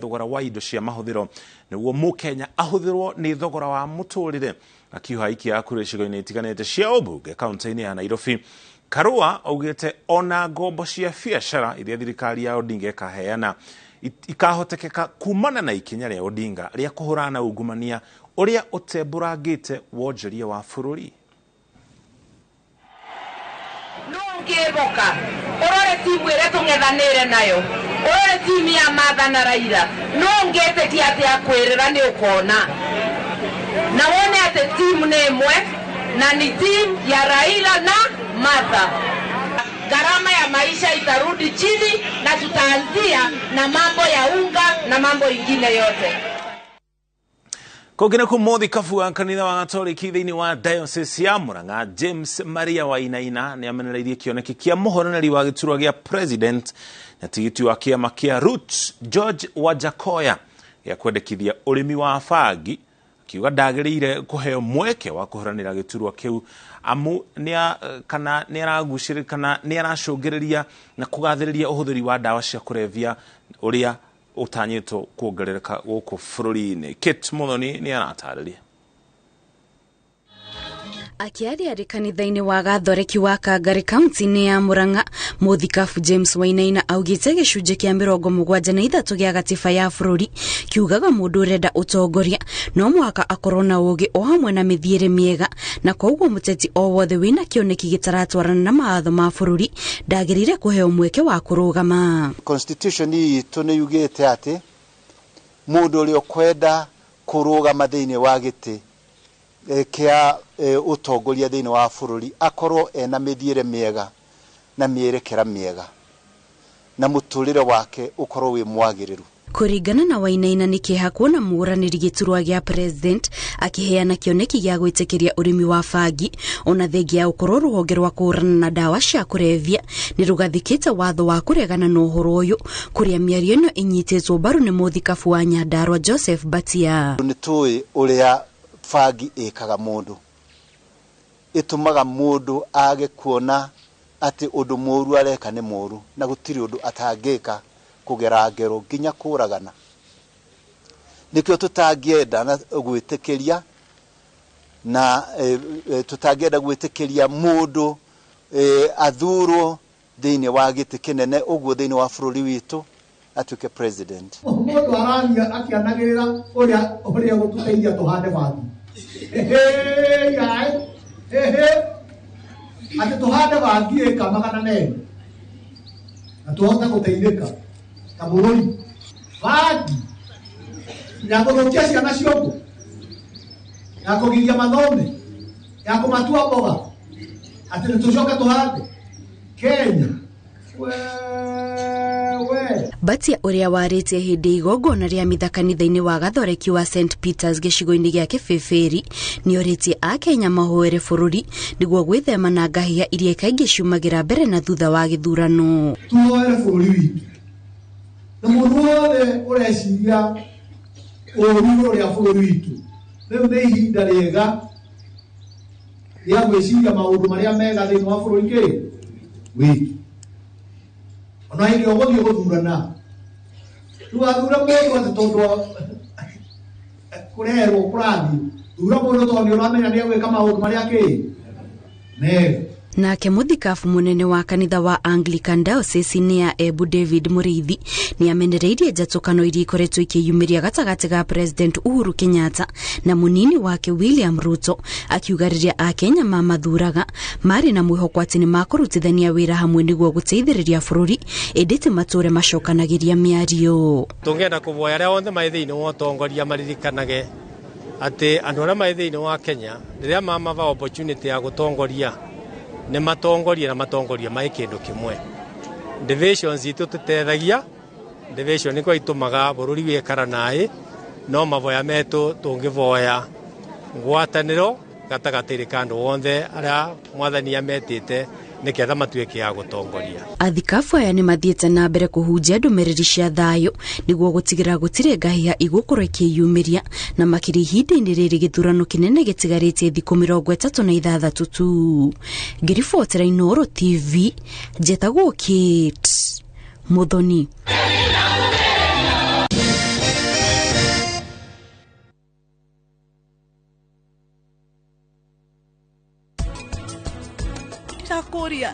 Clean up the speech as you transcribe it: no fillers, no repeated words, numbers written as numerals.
Thogora wa indo cia mahũthĩro nĩguo mũkenya ahũthĩrwo nĩ thogora wa mũtũrĩre. Akiuha aikia a kura icigo-inĩ itiganĩte cia ũmbunge kaunti-inĩ ya Nairobi, Karua augĩte ona ngombo cia biacara iria thirikari ya Odinga ĩkaheana ikahotekeka kumana na ikinya rĩa Odinga rĩa kũhũrana na ungumania ũrĩa ũtembũrangĩte wonjoria wa bũrũri. Nũ ũngĩĩvoka ũrore timu ĩrĩa tũng'ethanĩre nayo, ũrore timu ya Martha na Raila? Nũ ũngĩtĩkia atĩ akwĩrĩra nĩ ũkona na wone atĩ timu nĩ ĩmwe na ni timu ya Raila na Martha? Gharama ya maisha itarudi chini na tutaanzia na mambo ya unga na mambo ingine yote. Kũngĩ nĩ mũthikabu wa kanitha wa Gatoliki thĩinĩ wa Diocese ya Murang'a, James Maria Wainaina, nĩ amenereirie kĩoneki kĩa mũhoranĩri wa gĩturwa gĩa president na tigiti wa kĩama kĩa Roots, George Wajackoyah, gĩa kwendekithia ũrĩmi wa bangi, akiuga ndagĩrĩire kũheo mweke wa kũhoranĩra gĩturwa kĩu amu nĩa kana nĩ aragucĩrĩria kana nĩ aracũngĩrĩria na kũgathĩrĩria ũhũthĩri wa ndawa cia kũrebia ũrĩa ũtanyĩtwo kuongerereka gũkũ bũrũri-inĩ. Kate Muthoni nĩ aratarĩria. Akĩaria arĩ kanitha-inĩ wa Gathoreki wa Kangari kaunti-inĩ ya Murang'a, mũthikabu James Wainaina augĩte gĩcunjĩ kĩa 73 gĩa gatiba ya bũrũri kiugaga mũndũ ũrenda ũtongoria no mũhaka akorwo na ũũgĩ o hamwe na mĩthiĩre mĩega, na koguo mũteti o wothe wĩna kĩoneki gĩtaratwarana na mawatho ma bũrũri ndagĩrĩire kũheo mweke wa kũrũgama. Constitution itũ nĩ yugĩte atĩ mũndũ ũrĩa ũkwenda kũrũgama thĩinĩ wa gĩtĩ kĩa ũtongoria thĩinĩ wa bũrũri akorwo ena mĩthiĩre mĩega na mĩerekera mĩega na mũtũrĩre wake ũkorwo wĩ mwagĩrĩru. Kũringana na Wainaina, nĩ kĩeha kuona mũhũranĩri gĩturwa gĩa president akĩheana kĩoneki gĩa gwĩtĩkĩria ũrĩmi wa bangi, ona thengia ya gũkorwo rũhonge rwa kũhũrana na ndawa cia kũrebia nĩ rũgathĩkĩte watho wa kũregana na ũhoro ũyũ, kũrĩa mĩario ĩno ĩnyitĩtwo mbaru nĩ mũthikabu wa Nyandarua Joseph Batia. Nĩ tũĩ ũrĩa bangi ĩkaga mũndũ, ĩtũmaga mũndũ age kuona atĩ ũndũ mũru areka nĩ mũru na gũtirĩ ũndũ atangĩka kũgera ngero nginya kũragana. Nĩkĩo tũtangĩenda na gwĩtĩkĩria na tũtangĩenda gwĩtĩkĩria mũndũ athurwo thĩinĩ wa gĩtĩ kĩnene ũguo thĩinĩ wa bũrũri witũ atuĩke president. Mũndũ araria akĩanagĩrĩra ũrĩa gũtũteithia tũhande bangi, atĩ tũhande bangi ĩka 400 na tũhote gũteithĩka ta bũrũri. Bangi ya gũthũkia ciana ciongo, ya kũgiria mathome, ya kũmatua mboga, atĩ nĩ tũcoke tũhande Kenya wewe. Batia, ũrĩa warĩtie hĩndĩ igongona rĩa mitha kanitha-inĩ wa Gathoreki wa St Peters gĩcigo-inĩ gĩa Kĩbĩbĩri, nĩorĩtie akenya mahoere bũrũri nĩguo gwĩthema na ngahĩha iria kaingĩ ciumagĩra mbere na thutha wa gĩthurano. Tuhoere bũrũri witũ na mũndũ wothe ũreciria ũru ũrĩa bũrũri witũ, rĩu nĩ ihinda rĩega rĩa gwĩciria maũndũ marĩa mega thĩinĩ wa bũrũri kĩ witũ. Ona hĩndĩ ĩyo ũgũthiĩ gũthurana, ndũgathure mũndũ atĩ tondũ kũrerwo kũrathiĩ, thura mũndũ tondũ nĩ ũramenya nĩ egwĩka maũndũ marĩa kĩ mega. Nake mũthikabu mũnene wa kanitha wa Anglican Diocese ya Embu, David Mũrĩithi, nĩ amenereirie njatũkano iria ikoretwo ikĩyumĩria gatagatĩ ga President Uhuru Kenyatta na mũnini wake William Ruto, akiuga rĩrĩa akenya mamathuraga marĩ na mwĩhoko atĩ nĩ makũrutithania wĩra hamwe nĩguo gũteithĩrĩria bũrũri, ĩndĩ ti matũre macokanagĩria mĩario. Tũngĩenda kũvoya arĩa othe marĩ thĩinĩ wa ũtongoria maririkanage atĩ andũ arĩa marĩ thĩinĩ wa Kenya, rĩrĩa mamava opportunity ya gũtongoria, nĩ matongorie na matongorie marĩ kĩndũ kĩmwe. Divisions itũ tũtethagia division nĩkĩo itũmaga bũrũri wĩkara naĩ, no mavoya metũ tũngĩvoya ngwatanĩro gatagatĩ ka andũ othe arĩa mwathani ametĩte nĩketha matuĩke ya gũtongoria. Athikabu aya nĩ mathiĩte na mbere kũhunjia ndũmĩrĩri cia thayũ nĩguo gũtigĩrĩra gũtirĩ ngahĩha igũkorwo ikĩyumĩria, na makĩria ihinda-inĩ rĩrĩ gĩthurano kĩnene gĩtigarĩtie thikũ 36 tu. Ngĩribotera Inooro TV, njetagwo Kate Muthoni. Ndakũria.